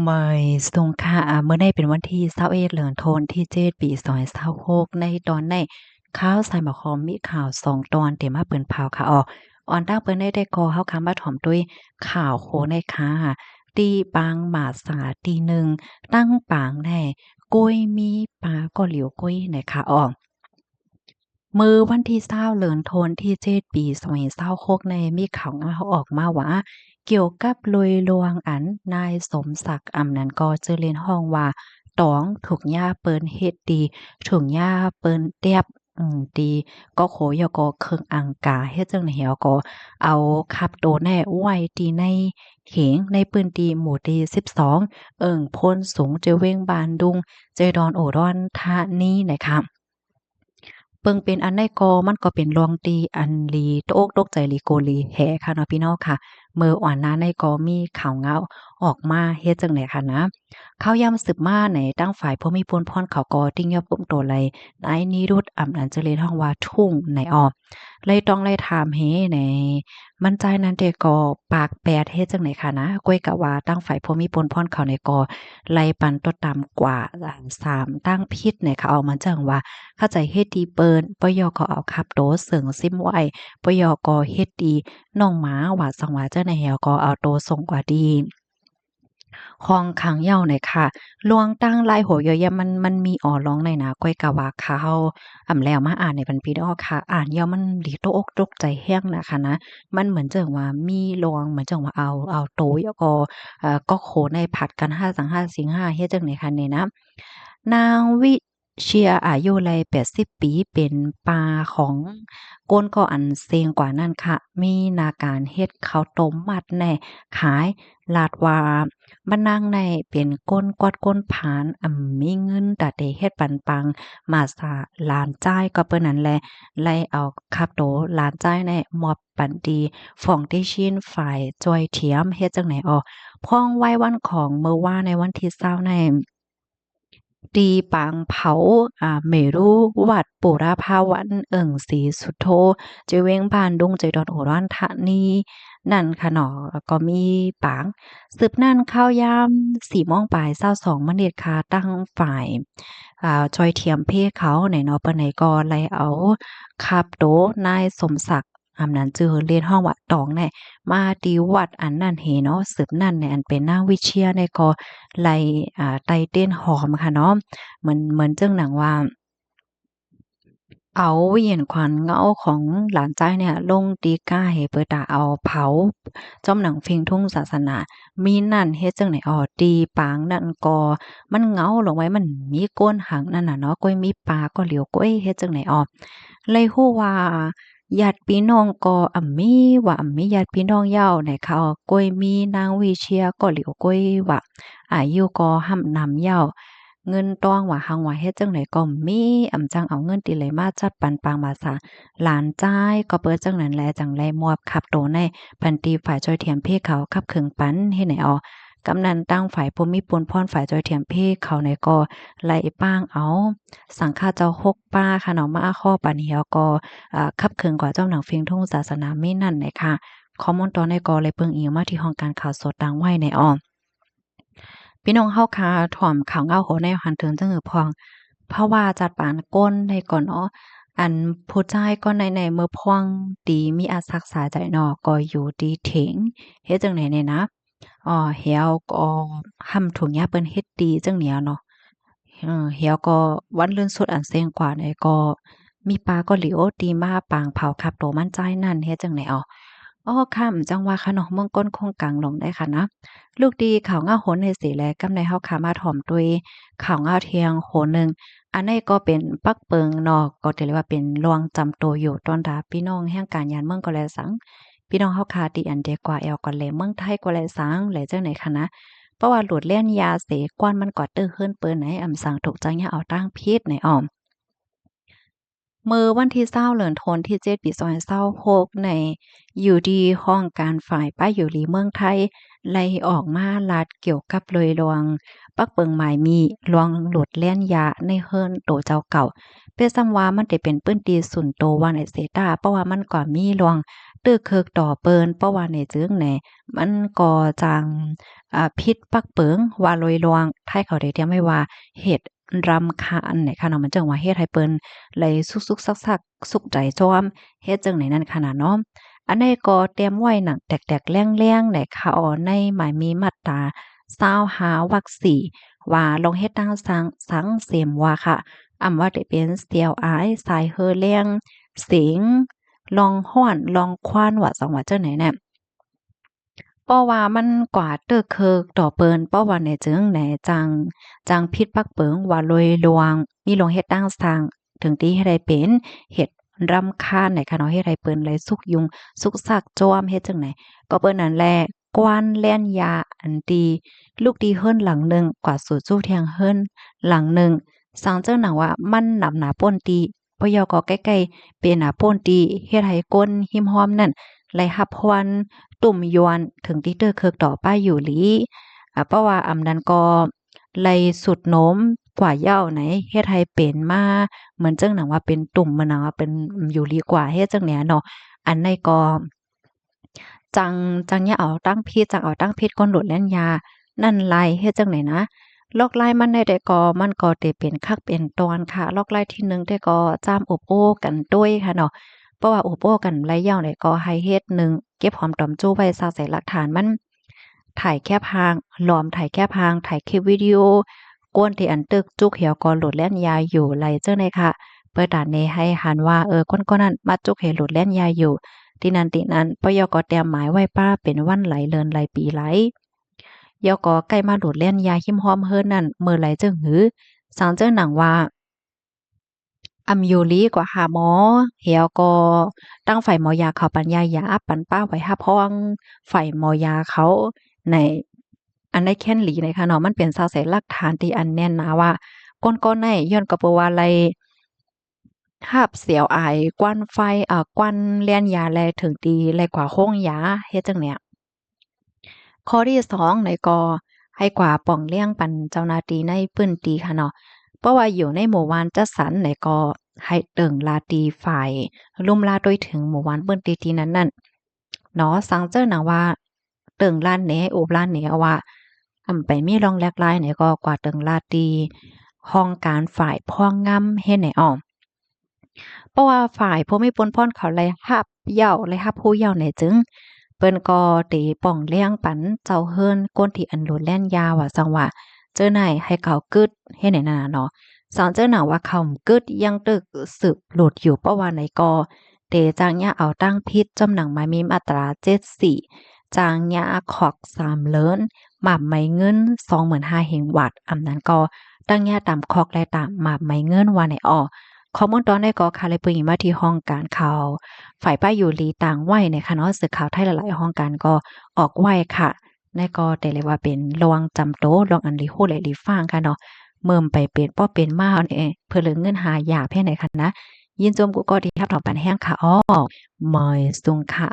ມາຍສຸງຄ່າ ອາ ມື້ນີ້ເປັນວັນທີຊາວເອັດ ເດືອນໂທນທີເຈັດ ປີສອງພັນຊາວຫົກ ໃນຕອນນີ້ ຂ່າວສາຍໝາກຄອມມີຂ່າວສອງຕອນເດມາເປີນພາວຄ່າອອກ. ອອນຕັ້ງເປີນໃນແຕ່ກໍເຮົາຄ່າມາຖອມດ້ວຍຂ່າວໂຄໃນຄ່າ ທີ່ປາງມາສາທີ່ໜຶ່ງ ຕັ້ງປາງແນ່ ກ້ວຍມີປາກໍຫຼຽວກ້ວຍໃນຄ່າອອກ. ມື້ວັນທີຊາວ ເດືອນໂທນທີເຈັດ ປີສອງພັນຊາວຫົກ ໃນມີຂ່າວງາວອອກມາວ່າ ກ່ຽວກັບໂດຍລວງອັນນາຍສົມສັກ ອຳນັ້ນກໍຈື່ຫຼິ້ນຮ້ອງວ່າຕອງ ຖືກຍາເປີ້ນເຮັດດີ ຖືກຍາເປີ້ນແຕບ ອືມ ດີກໍໂຄ ແລ້ວກໍເຄື່ອງອັງກາ ເຮັດຈັ່ງໃດແລ້ວກໍເອົາຂັບໂຕແນ່ໄວ້ທີ່ໃນເຂງ ໃນພື້ນທີ່ໝູ່ທີສິບສອງ ເອີ່ງໂພນສູງ ເຈເວັງບ້ານດຸງ ເຈດອນອຸດອນທານີ ນະຄະ. ເບິ່ງເປັນອັນໃດກໍ ມັນກໍເປັນເລື່ອງທີ່ອັນລີຕົກອົກຕົກໃຈ ລີໂກລີແຮຄ່ະເນາະພີ່ນ້ອງຄ່ະ. ເມື່ອອອນໜ້າໃນກໍມີຂ່າວງາວອອກມາເຮັດຈັ່ງໃດຄ່ະນະ. ຂ່າວຍາມສືບມາໃນ ທາງຝ່າຍຜູ້ມີບຸນພອນເຂົາກໍຕິງຍອບກຸມໂຕໄລ ນາຍນິລຸດ ອຳນັ້ນຈື່ຫຼິ້ນຮ້ອງວ່າທຸ່ງ ໃນອອກ ໄລ່ຕ້ອງໄລ່ຖາມເຮໃນ ມັນຈ່າຍນັ້ນແຕ່ກໍປາກແປດເຮັດຈັ່ງໃດຄ່ະນະ. ກ້ວຍກະວ່າທາງຝ່າຍຜູ້ມີປຸນພອນເຂົານີ້ກໍໄລ່ປັນຕົວຕາມກວ່າ ອາ ສາມທາງຜິດໃນຄ່າອອກ ມັນຈັ່ງວ່າເຂົ້າໃຈເຮັດດີເປີ້ນ ບໍ່ຢອກກໍເອົາຂັບໂຕເຊິ່ງຊິມໄວ້ ບໍ່ຢອກກໍເຮັດດີນ້ອງໝາວ່າສັງວ່າຈັ່ງໃດ ແລ້ວກໍເອົາໂຕສົ່ງກວ່າດີ ຫ້ອງຂັງເຍົາໃນຄ່າ. ລວງຕັ້ງຫຼາຍໂຫເຢີແຍະ ມັນ ມັນມີອໍລອງໃນນາ ກ້ວຍກະວ່າຄ່າເຮົາ ອຳແລ້ວມາອ່ານໃຫ້ເພິ່ນພີ່ນ້ອງຄ່າ ອ່ານແລ້ວມັນດີຕົກອົກຕົກໃຈແຮງນະຄ່ະນະ. ມັນເໝືອນຈັ່ງວ່າມີລວງ ເໝືອນຈັ່ງວ່າເອົາ ເອົາໂຕ ແລ້ວກໍ ເອີ ກໍໂຄໃນຜັດກັນຫ້າສັງຫ້າສິງຫ້າ ເຮັດຈັ່ງໃດຄ່ະນີ້ນະ. ນາງວິເຊຍ ອາຍຸໄລ່ແປດສິບປີ ເປັນປ້າຂອງຄົນກໍອັນເຊັງກວ່ານັ້ນຄ່ະ ມີໜ້າການເຮັດເຂົ້າຕົ້ມມັດແນ່ຂາຍ ລາດວ່າ ບ້ານນາງໃນເປັນຄົນກວດຄົນຜານ ອຳມີເງິນຕາເຕເຮັດປັນປັງມາສາຫຼານຊາຍ ກໍເປີນນັ້ນແຫຼະ ໄລ່ເອົາຂັບໂຕຫຼານຊາຍໃນມອບປັນທີ່ຟອງເຕຊິນ ຝ່າຍຊ່ອຍທຽມເຮັດຈັ່ງໃດອອກ. ພ້ອງໄວ້ວັນຂອງມື້ວານໃນວັນທີຊາວໃນ ທີ່ປາງເຜົາ ອາ ເມລຸວັດປູລະພາວັນ ເອີ່ງສີສຸໂທ ເຈເວັງບ້ານດຸງ ເຈດອນອຸດອນທານີ ນັ້ນຄ່ະເນາະ ກໍມີປາງ. ສືບນັ້ນຂ່າວຍາມສີ່ໂມງປາຍຊາວສອງມະນິດຄ່ະ ທາງຝ່າຍ ອາ ຊ່ອຍທຽມເພເຂົາໃນເນາະ ປານໃດກໍໄລ່ເອົາຂັບໂຕນາຍສົມສັກ ອຳນັ້ນຈື່ເລນຮ້ອງວ່າຕອງແນ່ ມາທີ່ວັດອັນນັ້ນເຮເນາະ. ສືບນັ້ນໃນອັນເປັນນາງວິເຊຍໃນກໍໄລ່ ອາ ໄຕ່ເຕັ້ນຫອມຄ່ະເນາະ ເໝືອນ ເໝືອນຈັ່ງໜັງວ່າ ເອົາວິນຍານຂວັນເງົາຂອງຫຼານຊາຍເນ່ຍລົງຕີກ້າເຮ ເພື່ອຕາເອົາເຜົາ ຈ້ອມໜັງເຟັງທຸງສາສະໜາ ມີນັ້ນເຮັດຈັ່ງໃດອອກ ທີ່ປາງນັ້ນກໍມັນເງົາລົງໄວ້ ມັນມີກົ້ນຫາງນັ້ນນະເນາະ ກ້ວຍມີປາກໍຫຼຽວກ້ວຍ ເຮັດຈັ່ງໃດອອກ. ໄລ່ຮູ້ວ່າ ຍາດພີ່ນ້ອງກໍອຳມີວ່າອຳມີຍາດພີ່ນ້ອງເຍົາໃນຄ່າ ກ້ວຍມີນາງວິເຊຍກໍຫຼຽວກ້ວຍວ່າ ອາຍຸກໍຫ້ຳນຳເຍົາ ເງິນຕ້ອງວ່າຫັງວ່າເຮັດຈັ່ງໃດກໍມີ ອຳຈັ່ງເອົາເງິນຕິໄລມາຈັດປັນປາງມາສາຫຼານຊາຍ ກໍເປີດຈັ່ງນັ້ນແລະ ຈັ່ງໄດ້ມອບຂັບໂຕໃນພັນຕີຝ່າຍຊ່ອຍທຽມເພເຂົາຂັບເຄື່ອງປັນເຮັດໃນອອກ. ກຳນັ້ນທາງຝ່າຍຜູ້ມີປຸນພອນ ຝ່າຍຈອຍທຽມເພເຂົາໃນກໍໄລ່ປ້າງເອົາສັງຄະເຈົ້າຫົກປາຄ່ະເນາະ ມາຂໍປັນເຮວກໍ ອາ ຂັບເຄື່ອງກວ່າຈ້ອມໜັງເຟັງທຸງສາສະໜາມີນັ້ນໃນຄ່ະ. ຂໍ້ມູນຕອນໃນກໍໄດ້ເບິ່ງອີງມາທີ່ຫ້ອງການຂ່າວສົດຕັ້ງໄວ້ໃນອອກ. ພີ່ນ້ອງເຮົາຄ່ະ ຖອມຂ່າວເງົາຫົວແນວຫັນເຖິງຈັ່ງອື່ນພອງ ເພາະວ່າຈັດປານກົ້ນໃນກ່ອນເນາະ ອັນຜູ້ຊາຍກ່ອນໃນ ໃນເມື່ອພວງຕີມີອາສັກສາໃຈເນາະ ກໍຢູ່ທີ່ເຖິງ ເຮັດຈັ່ງໃດແນ່ນະ ອໍ ແຮວກໍຫ້ຳຖົງຍາເພິ່ນເຮັດດີຈັ່ງແນວເນາະ ເອີ ແຮວກໍວັນລື່ນສຸດອັນເສັງກວ່າໃນກໍມີປາກໍຫຼິວ ຕີມາປາງເຜົາຂັບໂຕມັນຈ່າຍນັ້ນ ເຮັດຈັ່ງໃດເອົາ. ອໍ ຄ່ຳ ຈັ່ງວ່າຄ່ະເນາະ ເມືອງກົ້ນຄົງກາງຫຼວງໄດ້ຄ່ະນະ. ລູກດີຂ່າວເງົາໂຫນໃນເສແລ ກຳໃນເຮົາຄ່ະມາຖອມດ້ວຍຂ່າວເງົາທ່ຽງໂຫນໜຶ່ງ. ອັນໃດກໍເປັນປັກເປິງເນາະ ກໍຖືໄດ້ວ່າເປັນລວງຈຳໂຕຢູ່ ຕ້ອນດາພີ່ນ້ອງແຫ່ງການຍານເມືອງກໍແລສັງ ພີ່ນ້ອງເຮົາຄ່ະ ທີ່ອັນເດກວ່າແອວກໍແລເມືອງໄທກໍແລສັງ ແລຈັ່ງໃດຄ່ະນະ. ເພາະວ່າໂຫຼດແລ່ນຢາເສ ກວນມັນກໍຕື້ເຮີນເປີນໃນ ອຳສັງຖືກຈັກຍາເອົາຕັ້ງຜິດໃນອອມ. ເມື່ອວັນທີຊາວ ເດືອນໂທນທີເຈັດ ປີສອງພັນຊາວຫົກໃນ ຢູ່ທີ່ຫ້ອງການຝ່າຍປ້າຍຢູ່ລີເມືອງໄທ ໄດ້ອອກມາລາດກ່ຽວກັບໂດຍລວງປັກເປິງໝາຍມີ ລວງໂຫຼດແລ່ນຢາໃນເຮືອນໂຕເຈົ້າເກົ່າ. ເປັນສ່ຳວ່າມັນໄດ້ເປັນພື້ນທີ່ສ່ວນໂຕວ່າໃນເສຕາ ເພາະວ່າມັນກໍມີລວງ ຕື່ເຄິກຕໍ່ເປີ້ນ ເພາະວ່າໃນຈຶ່ງແນ ມັນກໍຈັ່ງ ອາ ຜິດປັກເປິງວ່າໂລຍລ່ວງ ໄທເຂົາໄດ້ຕຽມໄວ້ວ່າ ເຫດ ຣຳຄານ ນະຄະເນາະ ມັນຈຶ່ງວ່າເຮັດໃຫ້ເພິ່ນໄດ້ສຸກໆສັກໆ ສຸກໃຈຊອມ ເຮັດຈັ່ງໃດນັ້ນຄະນະເນາະ. ອັນນີ້ກໍຕຽມໄວ້ໜັງແຕກໆແຫຼງໆ ນະຄະເນາະ ໃນໝາຍມີມາດຕາຊາວຫ້າ ວັກສີ່ ວ່າລອງເຮັດຕັ້ງສັງ ສັງເສມວ່າຄະ ອຳວ່າໄດ້ເປັນສຽວອາຍ ສາຍເຫີແລງ ເສງ ລອງຮ້ອນ ລອງຄວັນ ວ່າຈັ່ງ ວ່າຈັ່ງໃດແນ. ເພາະວ່າມັນກວ່າຕື່ເຄິກຕໍ່ເປີ້ນ ເພາະວ່າໃນຈຶ່ງແນ ຈັ່ງ ຈັ່ງຜິດປັກເປິງວ່າໂລຍລ່ວງ ມີລອງເຮັດຕັ້ງສັງ ເຖິງທີ່ເຮັດໃຫ້ເປັນເຫດຣຳຄານ ນະຄະເນາະ ເຮັດໃຫ້ເພິ່ນໄດ້ສຸກຍຸງ ສຸກຊັກຈອມ ເຮັດຈັ່ງໃດ. ກໍເປັນນັ້ນແຫຼະ ກວານແລ່ນຢາອັນທີ່ລຸກທີ່ເຮືອນຫຼັງໜຶ່ງ ກວ່າສູ່ຈູ້ທຽງເຮືອນຫຼັງໜຶ່ງ ສັງເຈີໜັງວ່າມັນນຳໜ້າໂພນທີ່ ບໍ່ຢາກກໍໃກ້ໆ ເປັນໜ້າໂພນທີ່ເຮັດໃຫ້ຄົນຮິມຫ້ອມນັ້ນໄດ້ຮັບຄວັນຕຸ່ມຢວນ ເຖິງທີ່ຕື້ເຄິກຕໍ່ປ້າຢູ່ຫຼີ. ອາ ເພາະວ່າອຳນັ້ນກໍໄດ້ສຸດໂນມກວ່າເຍົາໃນ ເຮັດໃຫ້ເປັນມາເໝືອນຈັ່ງໜັງວ່າເປັນຕຸ່ມ ເໝືອນໜັງວ່າເປັນຢູ່ຫຼີກວ່າ ເຮັດຈັ່ງເນີ້ຍເນາະ. ອັນໃດກໍ ຈັ່ງ ຈັ່ງຢ່າເອົາຕັ້ງຜິດ ຈັ່ງເອົາຕັ້ງຜິດຄົນໂລດແລ່ນຢານັ້ນໄລ ເຮັດຈັ່ງໃດນະ. ລອກລາຍມັນໄດ້ແຕ່ກໍ ມັນກໍໄດ້ເປັນຂັ້ນເປັນຕອນຄະ. ລອກລາຍທີໜຶ່ງແຕ່ກໍຈາມອົບໂອ້ກັນໂດຍຄະເນາະ. ເພາະວ່າອົບໂອ້ກັນໄລເຍົາໃດກໍໃຫ້ເຮັດ ໜຶ່ງ ເກັບຫອມຕອມຈູ້ໄວ້ ຊັກໃສ່ຫຼັກຖານມັນ ຖ່າຍແຄບຮ່າງ ລອມຖ່າຍແຄບຮ່າງ ຖ່າຍຄລິບວິດີໂອ ຄົນທີ່ອັນຕຶກຈຸກແລ້ວກໍໂລດແລ່ນຢາຢູ່ໄລເຈົ້າໃນຄະ. ເປີດຕາເນໃຫ້ຫັນວ່າ ເອີ ຄົນໆນັ້ນມາຈຸກໃຫ້ໂລດແລ່ນຢາຢູ່ ທີ່ນັ້ນທີ່ນັ້ນ ປະໂຍກກໍຕຽມໝາຍໄວ້ປະເປັນວັນໄລ ເດືອນໄລ ປີໄລ ແລ້ວກໍໃກ້ມາໂລດແລ່ນຢາຮິມຫ້ອມເຮືອນນັ້ນເມື່ອໃດເຈົ້າຫື. ສັງເຈີໜັງວ່າ ອຳຢູ່ຫຼີກວ່າຫາໝໍ ແລ້ວກໍຕັ້ງຝ່າຍໝໍຢາເຂົາປັນຢາ ຢາອັບປັນປ້າໄວ້ຮັບຮອງຝ່າຍໝໍຢາເຂົາໃນ ອັນໃດແຄ້ນຫຼີໃນຄະເນາະ. ມັນເປັນຊາກໃສຫຼັກຖານທີ່ອັນແໜ້ນໜາວ່າ ຄົນໆໃນ ຍ້ອນກໍເພາະວ່າໄດ້ ຮັບສຽວອາຍຄວັນໄຟ ເອີ ຄວັນແລ່ນຢາ ແລະ ເຖິງຕີແລະກວ່າໂຮງຢາ ເຮັດຈັ່ງເນີ້ຍ. ຂໍ້ທີສອງໃນກໍໃຫ້ກວ່າປ່ອງລຽງປັນເຈົ້າໜ້າທີ່ໃນພື້ນທີ່ຄະເນາະ. ເພາະວ່າຢູ່ໃນໝູ່ບ້ານຈັດສັນໃນກໍໃຫ້ເຕີງລາຕີຝ່າຍລຸ່ມລາໂດຍເຖິງໝູ່ບ້ານພື້ນທີ່ທີ່ນັ້ນໆ ເນາະ. ສັງເຈີໜັງວ່າເຕີງລາແນ ອຸບລາແນວ່າ ອຳ ໄປມີລອງແລກລາຍໃນກໍກວ່າເຕີງລາຕີຫ້ອງການຝ່າຍພອງງາມເຮັດໃນອອກ. ເພາະວ່າຝ່າຍຜູ້ມີປຸນພອນເຂົາໄດ້ຮັບເຍົາ ໄດ້ຮັບຮູ້ເຍົາໃນຈຶ່ງ ເພິ່ນກໍໄດ້ປ່ອງລຽງປັນເຈົ້າເຮືອນ ຄົນທີ່ອັນໂລດແລ່ນຢາວ່າ ສັງວ່າເຈົ້ານາຍໃຫ້ເຂົາກຶດເຮັດໃນນັ້ນນະເນາະ. ສັງເຈີໜັງວ່າເຂົາກຶດຍັງຕຶກສືບໂລດຢູ່ ເພາະວ່າໃນກໍ ເຕຈັ່ງຍາເອົາຕັ້ງຜິດ ຈຳໜັງໝາຍມີມາດຕາເຈັດສີ່ ຈ້າງຍາຄອກສາມເລີນ ໝາບໄໝເງິນສອງໝື່ນຫ້າເຮງວາດ ອຳນັ້ນກໍຕັ້ງຍາຕາມຄອກ ແລະ ຕາມໝາບໄໝເງິນວ່າໃນອອກ. ຂໍ້ມູນຕອນໃດກໍຄະ ແລະ ປຶງມາທີ່ຫ້ອງການຂ່າວ ຝ່າຍປ້າຢູ່ຫຼີຕ່າງໄວ້ໃນຄະເນາະ. ສື່ຂ່າວໄທຫຼາຍໆຫ້ອງການກໍອອກໄວ້ຄະ. ໃນກໍໄດ້ເລີຍວ່າເປັນລວງຈຳໂຕ ລວງອັນລີຮູ້ ແລະ ລີຟັງຄະເນາະ. ເມີມໄປເປັນ ພໍເປັນມາເນ ເພື່ອເລື່ອງເງິນຫາຢາກແພງໃດຄະນະ. ຍິນຊົມກູ່ກໍທີ່ຮັບຖອມປັນແຮງຄະ. ອອ ໝາຍສຸງຄະ.